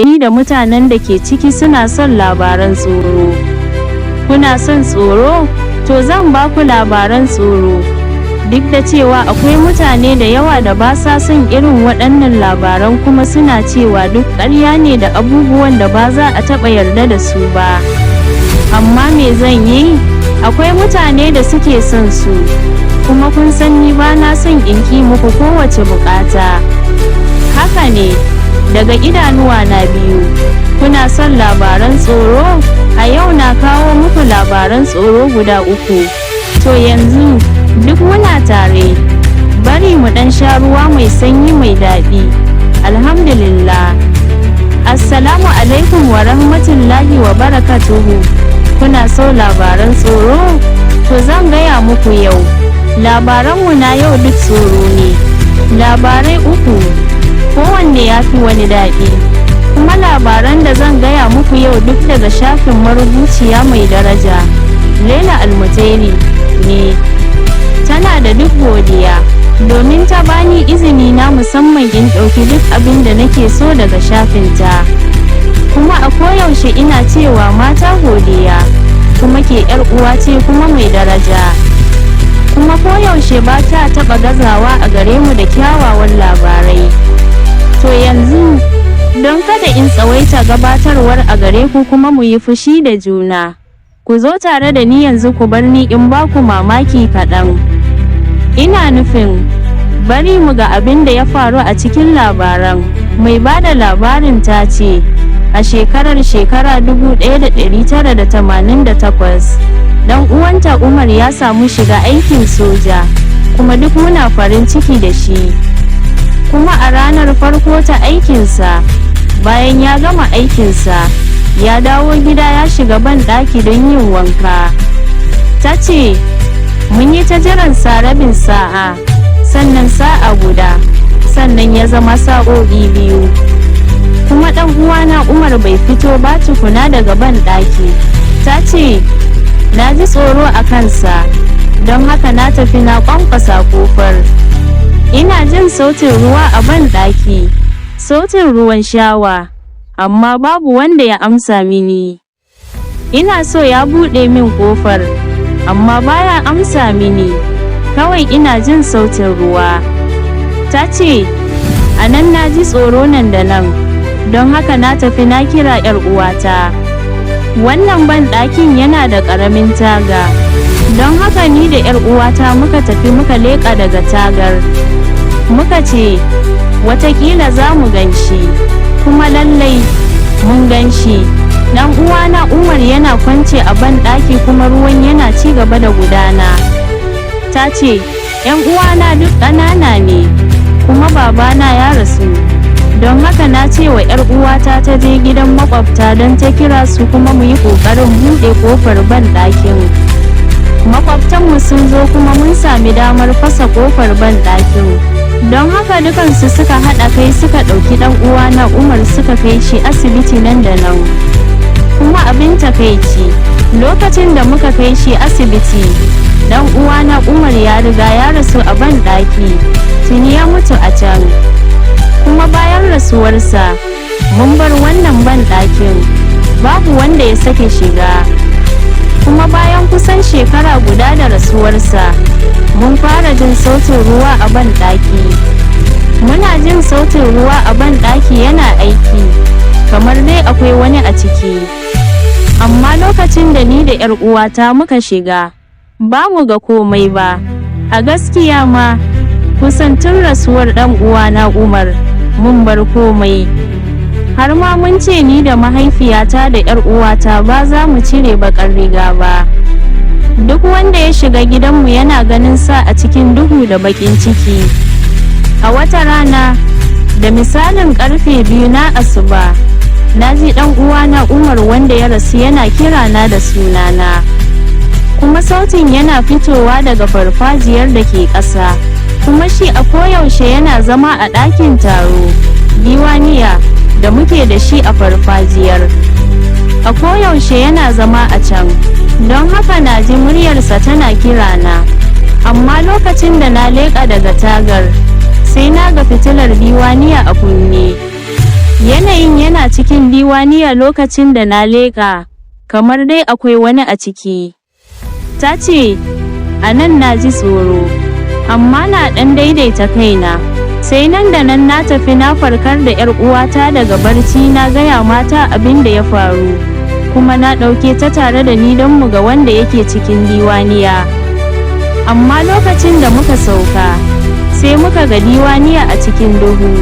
Ni da mutanen da ke ciki suna son labaran tsoro. Kuna son tsoro? To zan ba ku labaran tsoro. Duk da cewa akwai mutane da yawa da ba sa son irin waɗannan labaran kuma suna cewa duk ƙarya ne da abubuwan da ba za a taɓa yarda da su ba. Amma me zan yi? Akwai mutane da suke son su. Kuma kun san ni ba na son in ƙi muku kowace buƙata. Haka ne, daga idanuwa na biyu. Kuna son labaran tsoro? A yau na kawo muku labaran tsoro guda uku. To yanzu, duk muna tare. Bari mu ɗan sha ruwa mai sanyi mai daɗi. Alhamdulillah. Assalamu alaikum wa rahmatullahi wa barakatuhu. Kuna so labaran tsoro? To zan gaya muku yau. Labaranmu na yau duk tsoro ne. Labarai uku. Kowanne ya fi wani daɗi. Kuma labaran da zan gaya muku yau duk daga shafin marubuciya mai daraja, Laila Almutairi ne. Tana da duk godiya, domin ta bani izini na musamman in ɗauki duk abin da nake so daga shafinta. Kuma a koyaushe ina cewa mata godiya, kuma ke 'yar uwa ce kuma mai daraja. Kuma koyaushe ba ta taɓa gazawa a gare mu da kyawawan labarai. To yanzu, don kada in tsawaita gabatarwar a gare ku kuma mu yi fushi da juna. Ku zo tare da ni yanzu, ku bar ni in ba ku mamaki kaɗan. Ina nufin, bari mu ga abin da ya faru a cikin labaran. Mai ba da labarin ta ce, a shekarar shekara 1988, dan uwanta Umar ya samu shiga aikin soja, kuma duk muna farin ciki da shi. Kuma a ranar farko ta aikinsa, bayan ya gama aikinsa, ya dawo gida ya shiga ban ɗaki don yin wanka. Ta ce, mun yi ta jiran sa rabin sa'a, sannan sa'a guda, sannan ya zama sa'o'i 2. Kuma ɗan uwana Umar bai fito ba tukuna daga ban ɗaki. Ta ce, na ji tsoro a kansa, don haka na tafi na ƙwanƙwasa ƙofar. Ina jin sautin ruwa a ban ɗaki, sautin ruwan shawa, amma babu wanda ya amsa mini. Ina so ya buɗe min ƙofar, amma baya amsa mini, kawai ina jin sautin ruwa. Ta ce, a nan na ji tsoro nan da nan, don haka na tafi na kira 'yar uwata. Wannan ban ɗakin yana da ƙaramin taga, don haka ni da 'yar uwata muka tafi muka leƙa daga tagar. Muka ce, watakila za mu gan shi, kuma lallai mun gan shi. Dan uwana Umar yana kwance a ban ɗaki kuma ruwan yana ci gaba da gudana. Ta ce, 'yan uwana duk ƙanana ne, kuma babana ya rasu. Don haka na ce wa 'yar uwata ta je gidan makwabta don ta kira su kuma mu yi ƙoƙarin buɗe ƙofar ban ɗakin. Makwabtanmu sun zo kuma mun sami damar fasa ƙofar ban ɗakin. Don haka dukansu suka haɗa kai suka ɗauki ɗan uwana Umar suka kai shi asibiti nan da nan. Kuma abin takaici, lokacin da muka kai shi asibiti, ɗan uwana Umar ya riga ya rasu a ban ɗaki, tuni ya mutu a can. Kuma bayan rasuwarsa, mun bar wannan ban ɗakin, babu wanda ya sake shiga. Kuma bayan kusan shekara guda da rasuwarsa, mun fara jin sautin ruwa a ban ɗaki. Muna jin sautin ruwa a ban ɗaki yana aiki, kamar dai akwai wani a ciki. Amma lokacin da ni da 'yar uwata muka shiga, ba mu ga komai ba. A gaskiya ma, kusan tun rasuwar ɗan uwana Umar, mun bar komai. Har ma mun ce ni da mahaifiyata da 'yar uwata ba za mu cire baƙar riga ba. Duk wanda ya shiga gidanmu yana ganin sa a cikin duhu da baƙin ciki. A wata rana, da misalin karfe 2 na asuba, na ji ɗan uwana Umar wanda ya rasu yana kirana da sunana. Kuma sautin yana fitowa daga farfajiyar da ke ƙasa. Kuma shi a koyaushe yana zama a ɗakin taro, diwaniya, da muke da shi a farfajiyar. A koyaushe yana zama a can, don haka na ji muryarsa tana kirana. Amma lokacin da na leƙa daga tagar, sai na ga fitilar diwaniya a kunne. Yanayin yana cikin diwaniya lokacin da na leƙa, kamar dai akwai wani a ciki. Ta ce, a nan na ji tsoro, amma na ɗan daidaita kaina. Sai nan da nan na tafi na farkar da 'yar uwata daga barci, na gaya mata abin da ya faru, kuma na ɗauke ta tare da ni don mu ga wanda yake cikin diwaniya. Amma lokacin da muka sauka, sai muka ga diwaniya a cikin duhu.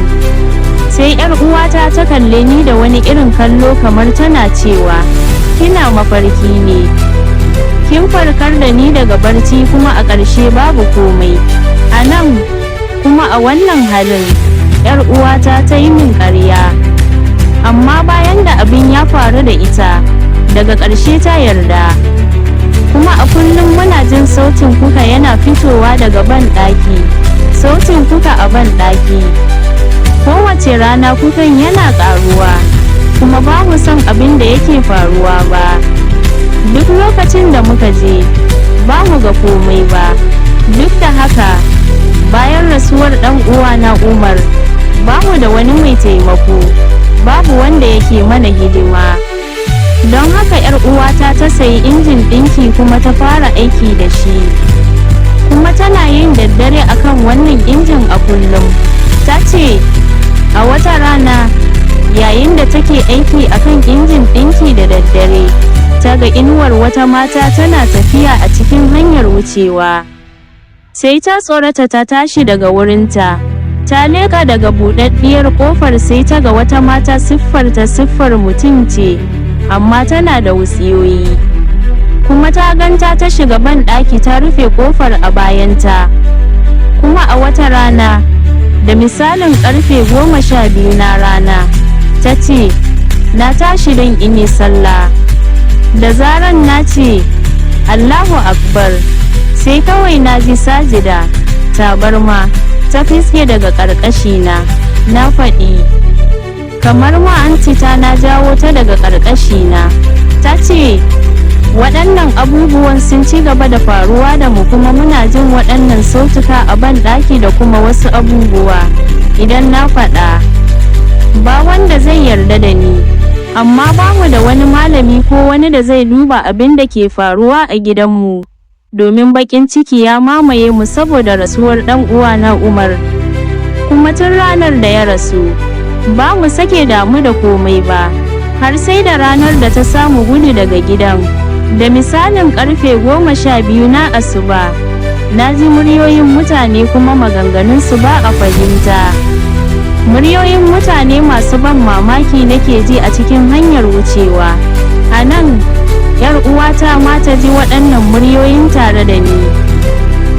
Sai 'yar uwata ta kalle ni da wani irin kallo kamar tana cewa, kina mafarki ne. Kin farkar da ni daga barci kuma a ƙarshe babu komai. A nan, kuma a wannan halin, 'yar uwata ta yi min ƙarya. Amma bayan da abin ya faru da ita, daga ƙarshe ta yarda. Kuma a kullum muna jin sautin kuka yana fitowa daga ban ɗaki. Sautin kuka a ban ɗaki. Kowace rana kukan yana ƙaruwa, kuma ba mu san abin da yake faruwa ba. Duk lokacin da muka je, ba mu ga komai ba. Duk da haka, bayan rasuwar ɗan uwana Umar, ba mu da wani mai taimako, babu wanda yake mana hidima. Don haka 'yar uwata ta sayi injin ɗinki kuma ta fara aiki da shi. Kuma tana yin daddare akan wannan injin a kullum. Ta ce, a wata rana, yayin da take aiki akan injin ɗinki da daddare, ta ga inuwar wata mata tana tafiya a cikin hanyar wucewa. Sai ta tsorata ta tashi daga wurinta. Ta leƙa daga buɗaɗɗiyar ƙofar, sai ta ga wata mata, siffarta siffar mutum ce, amma tana da wutsiyoyi. Kuma ta ganta ta shiga ban ɗaki ta rufe ƙofar a bayanta. Kuma a wata rana, da misalin ƙarfe 12 na rana, ta ce, na tashi don in yi sallah. Da zaran na ce, Allahu Akbar, sai kawai na ji sajida, tabarma, ta fiske daga ƙarƙashina, na faɗi. Kamar ma ta na jawo ta daga ƙarƙashina. Ta ce, waɗannan abubuwan sun ci gaba da faruwa da mu, kuma muna jin waɗannan sautuka a ban ɗaki da kuma wasu abubuwa. Idan na faɗa, ba wanda zai yarda da ni. Amma ba mu da wani malami ko wani da zai duba abin da ke faruwa a gidanmu, domin baƙin ciki ya mamaye mu saboda rasuwar ɗan uwana Umar. Kuma tun ranar da ya rasu, ba mu sake damu da komai ba, har sai da ranar da ta samu gudu daga gidan. Da misalin ƙarfe 12 na asuba, na ji muryoyin mutane kuma maganganunsu ba a fahimta. Muryoyin mutane masu ban mamaki nake ji a cikin hanyar wucewa. A nan, 'yar uwata ma ta ji waɗannan muryoyin tare da ni.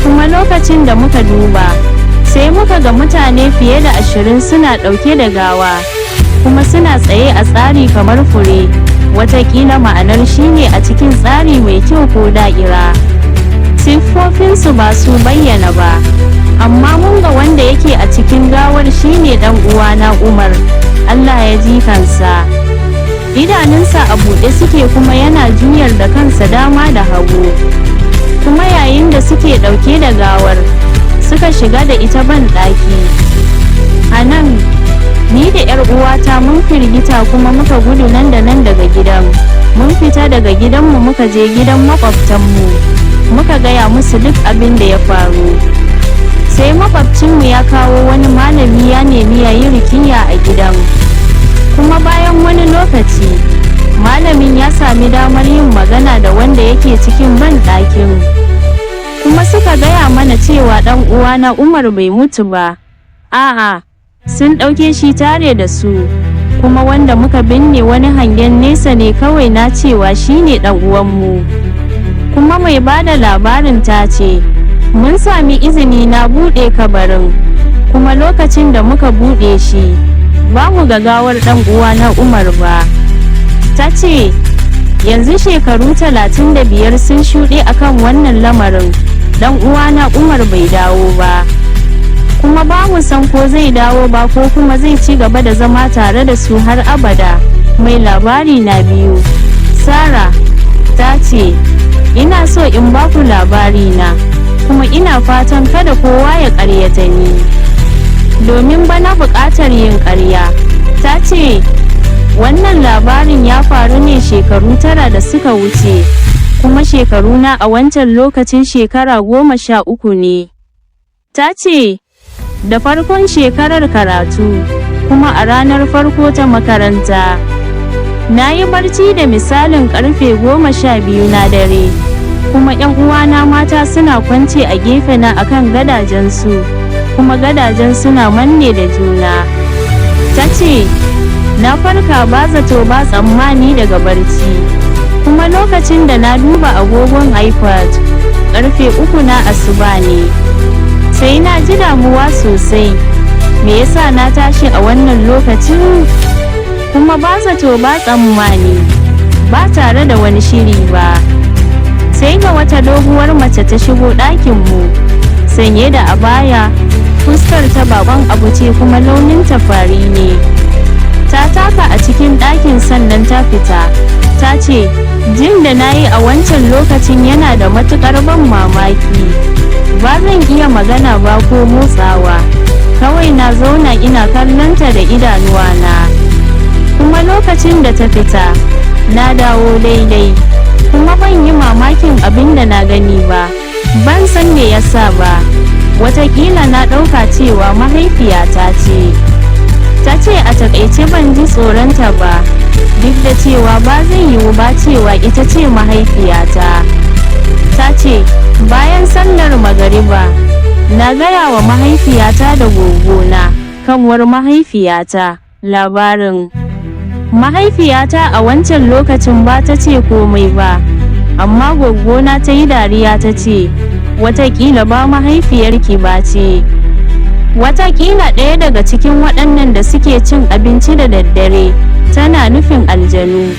Kuma lokacin da muka duba, sai muka ga mutane fiye da 20 suna ɗauke da gawa, kuma suna tsaye a tsari kamar fure, watakila ma'anar shine a cikin tsari mai kyau ko da'ira. Siffofinsu ba su bayyana ba, amma mun ga wanda yake a cikin gawar shine ɗan uwana Umar, Allah ya ji kansa. Idanunsa a buɗe suke kuma yana juyar da kansa dama da hagu. Kuma yayin da suke ɗauke da gawar, suka shiga da ita ban ɗaki. A nan, ni da 'yar uwata mun firgita kuma muka gudu nan da nan daga gidan. Mun fita daga gidanmu muka je gidan maƙwabtanmu. Muka gaya musu duk abin da ya faru. Sai maƙwabcinmu ya kawo wani malami ya nemi ya yi rukiya a gidan. Kuma bayan wani lokaci, malamin ya sami damar yin magana da wanda yake cikin ban ɗakin. Kuma suka gaya mana cewa ɗan uwana Umar bai mutu ba. A'a, sun ɗauke shi tare da su. Kuma wanda muka binne wani hangen nesa ne kawai na cewa shine ɗan uwanmu. Kuma mai bada labarin ta ce, mun sami izini na buɗe kabarin. Kuma lokacin da muka buɗe shi, ba mu ga gawar ɗan uwana Umar ba. Ta ce, yanzu shekaru 35 sun shuɗe akan wannan lamarin, ɗan uwana Umar bai dawo ba. Kuma ba mu san ko zai dawo ba ko kuma zai ci gaba da zama tare da su har abada. Mai labari na biyu, Sara, ta ce, ina so in ba ku labari na, kuma ina fatan kada kowa ya ƙaryata ni, domin bana buƙatar yin ƙarya. Ta ce, wannan labarin ya faru ne shekaru 9 da suka wuce, kuma shekaruna a wancan lokacin shekara 13 ne. Ta ce, da farkon shekarar karatu, kuma a ranar farko ta makaranta, na yi barci da misalin karfe 12 na dare, kuma 'yan uwana mata suna kwance a gefe na akan gadajensu, kuma gadajen suna manne da juna. Ta ce, na farka ba zato ba tsammani daga barci, kuma lokacin da na duba agogon iPad, karfe 3 na asuba ne. Sai na ji damuwa sosai, me yasa na tashi a wannan lokacin? Kuma ba zato ba tsammani, ba tare da wani shiri ba. Sai ga wata doguwar mace ta shigo ɗakinmu, sanye da abaya, fuskar ta baban abu ce kuma launin ta fari ne. Ta taka a cikin ɗakin sannan ta fita. Ta ce, jin da na yi a wancan lokacin yana da matuƙar ban mamaki. Ba zan iya magana ba ko motsawa, kawai na zauna ina kallonta da idanuwana. Kuma lokacin da ta fita, na dawo daidai, kuma ban yi mamakin abin da na gani ba, ban san me yasa ba, watakila na ɗauka cewa mahaifiyata ce. Ta ce a takaice ban ji tsoronta ba, duk da cewa ba zai yiwu ba cewa ita ce mahaifiyata. Ta ce, bayan sallar magariba, na gaya wa mahaifiyata da gogona, kanwar mahaifiyata, labarin. Mahaifiyata a wancan lokacin ba ta ce komai ba, amma gogona ta yi dariya ta ce, watakila ba mahaifiyarki ba ce. Watakila ɗaya daga cikin waɗannan da suke cin abinci da daddare, tana nufin aljanu.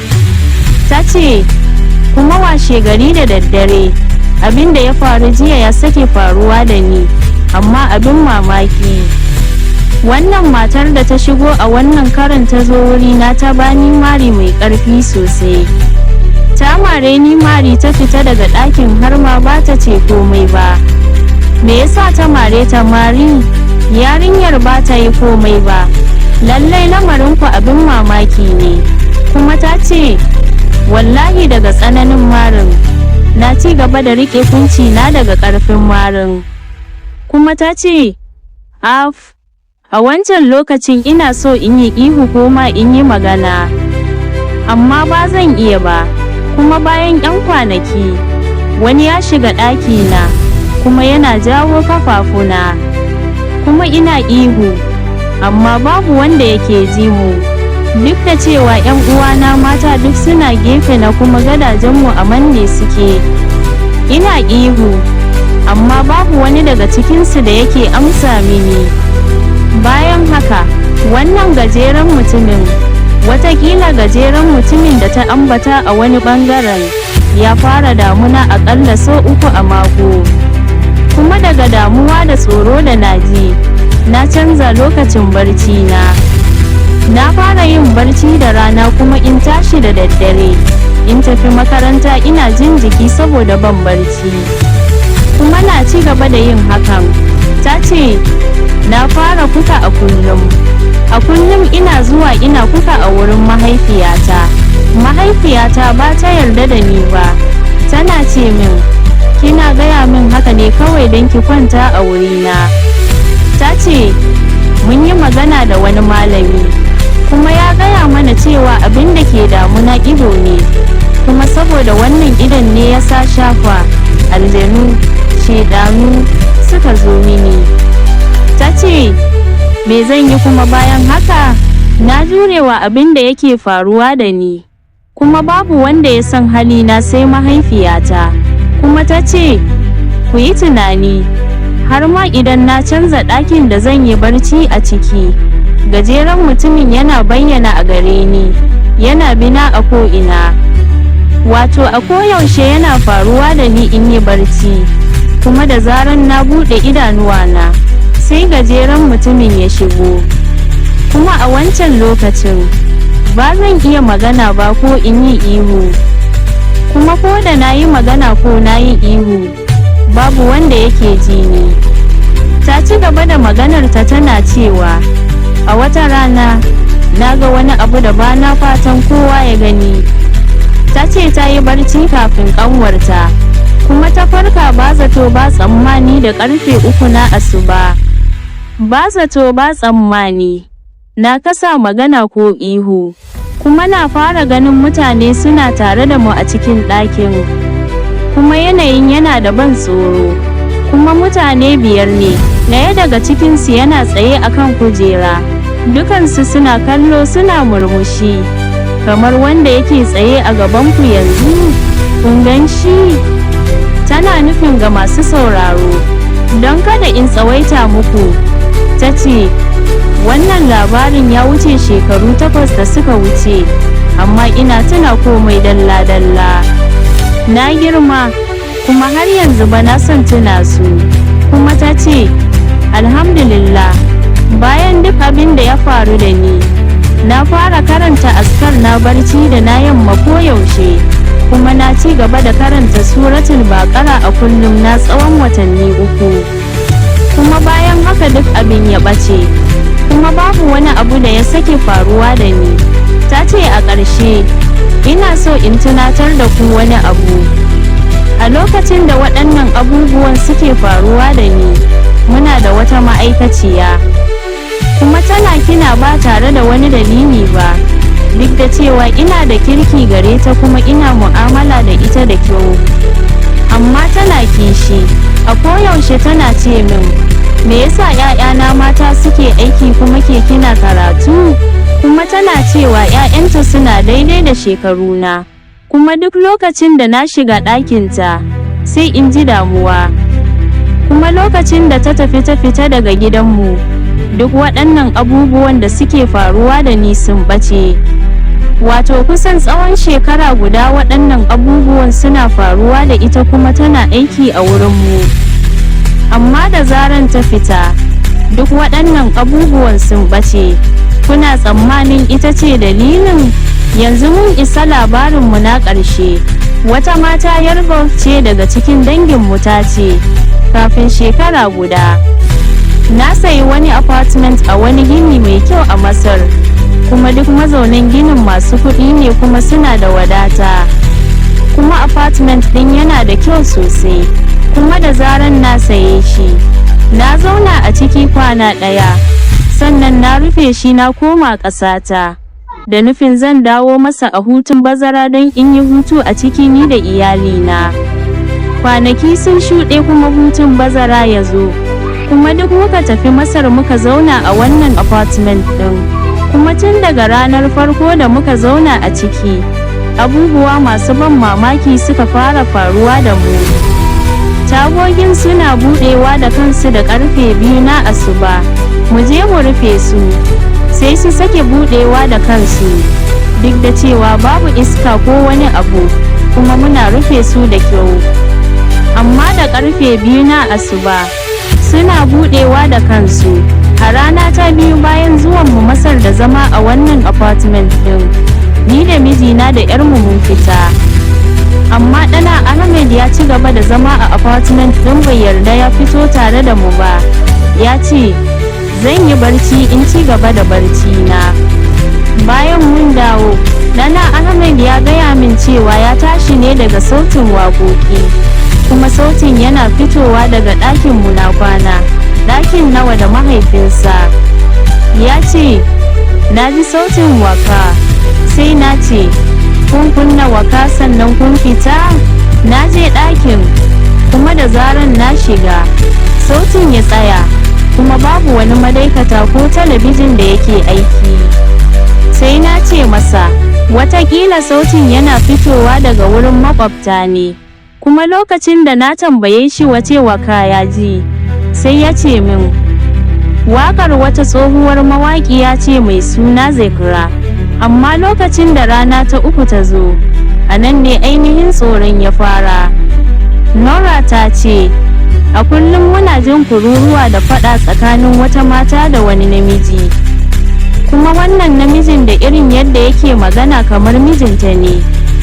Ta ce, kuma washe gari da daddare, abin da ya faru jiya ya sake faruwa da ni, amma abin mamaki. Wannan matar da ta shigo a wannan karin ta zo wurina ta bani mari mai ƙarfi sosai. Ta mare ni mari ta fita daga ɗakin har ma ba ta ce komai ba. Me yasa ta mare ta mari? Yarinyar ba ta yi komai ba. Lallai lamarinku abin mamaki ne. Kuma ta ce, wallahi daga tsananin marin, na ci gaba da riƙe kunci na daga ƙarfin marin. Kuma ta ce, af, a wancan lokacin ina so in yi ihu ko ma in yi magana, amma ba zan iya ba. Kuma bayan 'yan kwanaki, wani ya shiga ɗakina, kuma yana jawo kafafuna, kuma ina ihu, amma babu wanda yake ji mu. Duk da cewa 'yan uwana mata duk suna gefe na kuma gadajenmu a manne suke. Ina ihu, amma babu wani daga cikinsu da yake amsa mini. Bayan haka, wannan gajeren mutumin, watakila gajeren mutumin da ta ambata a wani bangaren, ya fara damuna aƙalla sau 3 a mako. Kuma daga damuwa da tsoro da naji, na canza lokacin barci na. Na fara yin barci da rana kuma in tashi da daddare, in tafi makaranta ina jin jiki saboda ban barci. Kuma na ci gaba da yin hakan. Ta ce, na fara kuka a kullum. A kullum ina zuwa ina kuka a wurin mahaifiyata. Mahaifiyata ba ta yarda da ni ba. Tana ce min, kina gaya min haka ne kawai don ki kwanta a wurina. Ta ce, mun yi magana da wani malami, kuma ya gaya mana cewa abin da ke damuna ido ne, kuma saboda wannan idon ne ya sa shafa, aljanu, shedanu, suka zo mini. Ta ce, me zan yi kuma bayan haka? Na jurewa abin da yake faruwa da ni, kuma babu wanda ya san halina sai mahaifiyata. Kuma ta ce, ku yi tunani, har ma idan na canza ɗakin da zan yi barci a ciki, gajeren mutumin yana bayyana a gare ni, yana bina a ko'ina. Wato a koyaushe yana faruwa da ni in yi barci, kuma da zaran na buɗe idanuwana, sai gajeren mutumin ya shigo. Kuma a wancan lokacin, ba zan iya magana ba ko in yi ihu. Kuma ko da na yi magana ko na yi ihu, babu wanda yake ji ni. Ta ci gaba da maganarta tana cewa, a wata rana, Na ga wani abu da ba na fatan kowa ya gani. Ta ce ta yi barci kafin ƙanwarta, kuma ta farka ba zato ba tsammani da karfe 3 na asuba. Ba zato ba tsammani, na kasa magana ko ihu, kuma na fara ganin mutane suna tare da mu a cikin ɗakin. Kuma yanayin yana da ban tsoro. Kuma mutane 5 ne, ɗaya daga cikinsu yana tsaye akan kujera. Dukansu suna kallo suna murmushi, kamar wanda yake tsaye a gabanku yanzu, kun gan shi? Tana nufin ga masu sauraro, don kada in tsawaita muku, ta ce, wannan labarin ya wuce shekaru 8 da suka wuce, amma ina tuna komai dalla-dalla. Na girma, kuma har yanzu ba na son tuna su. Kuma ta ce, alhamdulillah, bayan duk abin da ya faru da ni, na fara karanta askar na barci da na yamma koyaushe, kuma na ci gaba da karanta Suratul Baƙara a kullum na tsawon watanni 3. Kuma bayan haka duk abin ya ɓace, kuma babu wani abu da ya sake faruwa da ni. Ta ce a ƙarshe, ina so in tunatar da ku wani abu. A lokacin da waɗannan abubuwan suke faruwa da ni, muna da wata ma'aikaciya. Kuma tana kina ba tare da wani dalili ba, duk da cewa ina da kirki gare ta kuma ina mu'amala da ita da kyau. Amma tana kishi, a koyaushe tana ce min, me yasa 'ya'yana mata suke aiki kuma ke kina karatu? Kuma tana cewa 'ya'yanta suna daidai da shekaruna. Kuma duk lokacin da na shiga ɗakinta, sai in ji damuwa. Kuma lokacin da ta tafi ta fita daga gidanmu, duk waɗannan abubuwan da suke faruwa da ni sun ɓace. Wato kusan tsawon shekara guda waɗannan abubuwan suna faruwa da ita kuma tana aiki a wurinmu. Amma da zaran ta fita, duk waɗannan abubuwan sun ɓace. Kuna tsammanin ita ce dalilin? Yanzu mun isa labarinmu na ƙarshe. Wata mata yar Gulf ce daga cikin danginmu ta ce, kafin shekara guda, na sayi wani apartment a wani gini mai kyau a Masar, kuma duk mazaunan ginin masu kuɗi ne kuma suna da wadata. Kuma apartment ɗin yana da kyau sosai, kuma da zaran na saye shi, na zauna a ciki kwana ɗaya, sannan na rufe shi na koma ƙasata. Da nufin zan dawo masa a hutun bazara don in yi hutu a ciki ni da iyalina. Kwanaki sun shuɗe kuma hutun bazara ya zo. Kuma duk muka tafi Masar muka zauna a wannan apartment ɗin. Kuma tun daga ranar farko da muka zauna a ciki, abubuwa masu ban mamaki suka fara faruwa da mu. Tagogin suna buɗewa da kansu da karfe 2 na asuba. Mu je mu rufe su, sai su sake buɗewa da kansu. Duk da cewa babu iska ko wani abu, kuma muna rufe su da kyau. Amma da karfe 2 na asuba, suna buɗewa da kansu. A rana ta biyu bayan zuwan mu Masar da zama a wannan apartment ɗin, ni da mijina da 'yarmu mun fita. Amma ɗana Ahmed ya ci gaba da zama a apartment ɗin, bai yarda ya fito tare da mu ba. Ya ce, zan yi barci in ci gaba da barci na. Bayan mun dawo, ɗana Ahmed ya gaya min cewa ya tashi ne daga sautin waƙoƙi. Kuma sautin yana fitowa daga ɗakin mu na kwana, ɗakin nawa da mahaifinsa. Ya ce, na ji sautin waka, sai na ce, kun kunna waka sannan kun fita? Na je ɗakin, kuma da zaran na shiga, sautin ya tsaya, kuma babu wani madaikata ko talabijin da yake aiki. Sai na ce masa, watakila sautin yana fitowa daga wurin makwabta ne. Kuma lokacin da na tambaye shi wace waka ya ji, sai ya ce min, wakar wata tsohuwar mawaƙiya ce mai suna Zekra. Amma lokacin da rana ta uku ta zo, a nan ne ainihin tsoron ya fara. Nora ta ce, a kullum muna jin kururuwa da faɗa tsakanin wata mata da wani namiji. Kuma wannan namijin da irin yadda yake magana kamar mijinta ne.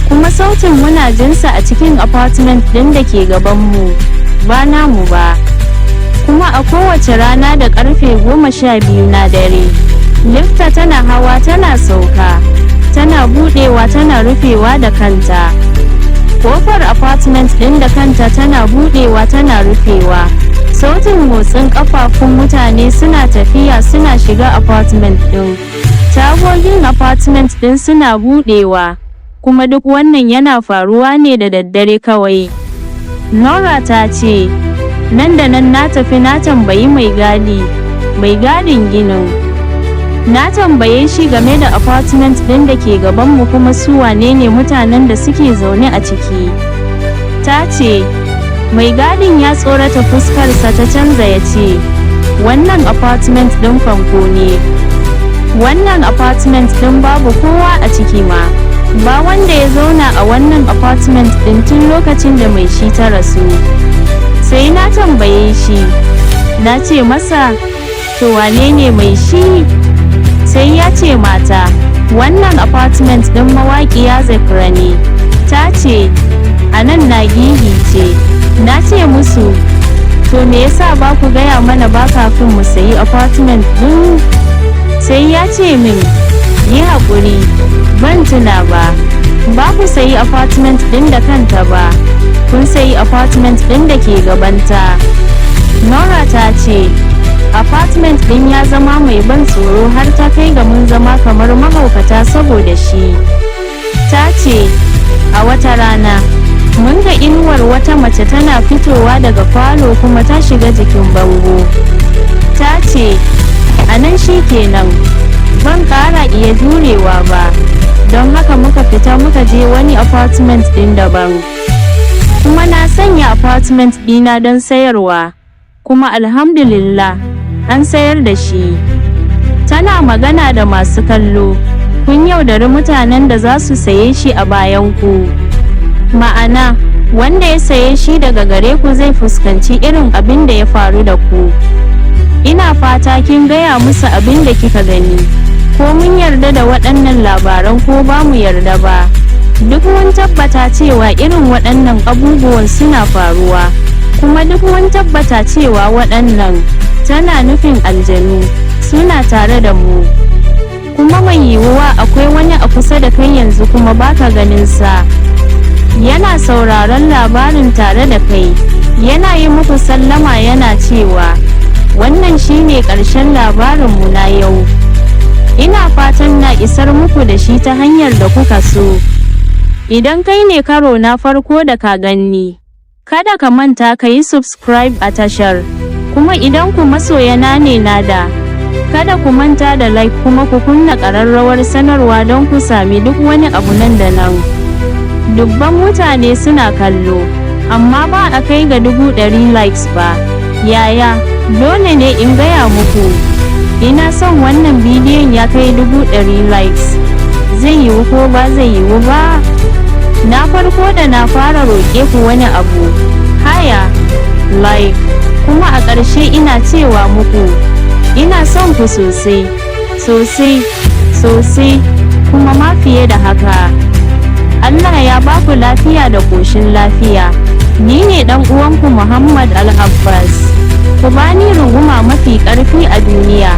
Kuma sautin muna jinsa a cikin apartment ɗin da ke gabanmu, ba namu ba. Kuma a kowace rana da karfe 12 na dare, Lifta tana hawa tana sauka, tana budewa tana rufewa da kanta. Kofar apartment ɗin da kanta tana budewa tana rufewa. Sautin motsin kafafun mutane suna tafiya suna shiga apartment ɗin. Tagogin apartment ɗin suna budewa. Kuma duk wannan yana faruwa ne da daddare kawai. Nora ta ce, "Nan da nan na tafi na tambayi mai gadi, mai gadin ginin. Na tambaye shi game da apartment ɗin da ke gabanmu kuma su wane ne mutanen da suke zaune a ciki." Ta ce, mai gadin ya tsorata, fuskarsa ta canza, ya ce, "Wannan apartment ɗin fanko ne. Wannan apartment ɗin babu kowa a ciki ma. Ba wanda ya zauna a wannan apartment ɗin tun lokacin da mai shi ta rasu." Sai na tambaye shi, na ce masa, "To, wane ne mai shi?" Sai ya ce mata, "Wannan apartment ɗin mawaƙiya Zakira ne." Ta ce, "A nan na gigice. Na ce musu, 'To, me yasa ba ku gaya mana ba kafin mu sayi apartment ɗin?' Sai ya ce min, 'Yi haƙuri, ban tuna ba. Ba ku sayi apartment ɗin da kanta ba, kun sayi apartment ɗin da ke gabanta.'" Nora ta ce, "Apartment ɗin ya zama mai ban tsoro har ta kai ga mun zama kamar mahaukata saboda shi." Ta ce, "A wata rana, mun ga inuwar wata mace tana fitowa daga falo kuma ta shiga jikin bango." Ta ce, "A nan shi kenan, ban ƙara iya jurewa ba. Don haka muka fita muka je wani apartment ɗin daban. Kuma na sanya apartment ɗina don sayarwa. Kuma alhamdulillah, an sayar da shi." Tana magana da masu kallo, "Kun yaudari mutanen da za su saye shi a bayan ku. Ma'ana, wanda ya saye shi daga gare ku zai fuskanci irin abin da ya faru da ku. Ina fata kin gaya musu abin da kika gani. Ko mun yarda da waɗannan labaran ko ba mu yarda ba, duk mun tabbata cewa irin waɗannan abubuwan suna faruwa. Kuma duk mun tabbata cewa waɗannan, tana nufin aljanu, suna tare da mu. Kuma mai yiwuwa akwai wani a kusa da kai yanzu kuma baka ganin sa. Yana sauraron labarin tare da kai, yana yi muku sallama yana cewa, 'Wannan shine ƙarshen labarinmu na yau. Ina fatan na isar muku da shi ta hanyar da kuka so." Idan kai ne karo na farko da ka ganni, kada ka manta ka yi subscribe a tashar. Kuma idan ku masoyana ne na da, kada ku manta da like kuma ku kunna ƙararrawar sanarwa don ku sami duk wani abu nan da nan. Dubban mutane suna kallo, amma ba a kai ga 100,000 likes ba. Yaya, dole ne in gaya muku. Ina son wannan bidiyon ya kai 100,000 likes. Zai yiwu ko ba zai yiwu ba? Na farko da na fara roƙe ku wani abu. Haya, like, kuma a ƙarshe ina cewa muku, ina son ku sosai, sosai, sosai, kuma ma fiye da haka. Allah ya ba ku lafiya da ƙoshin lafiya. Ni ne ɗan uwanku Muhammad Al-Abbas. Ku bani runguma mafi ƙarfi a duniya.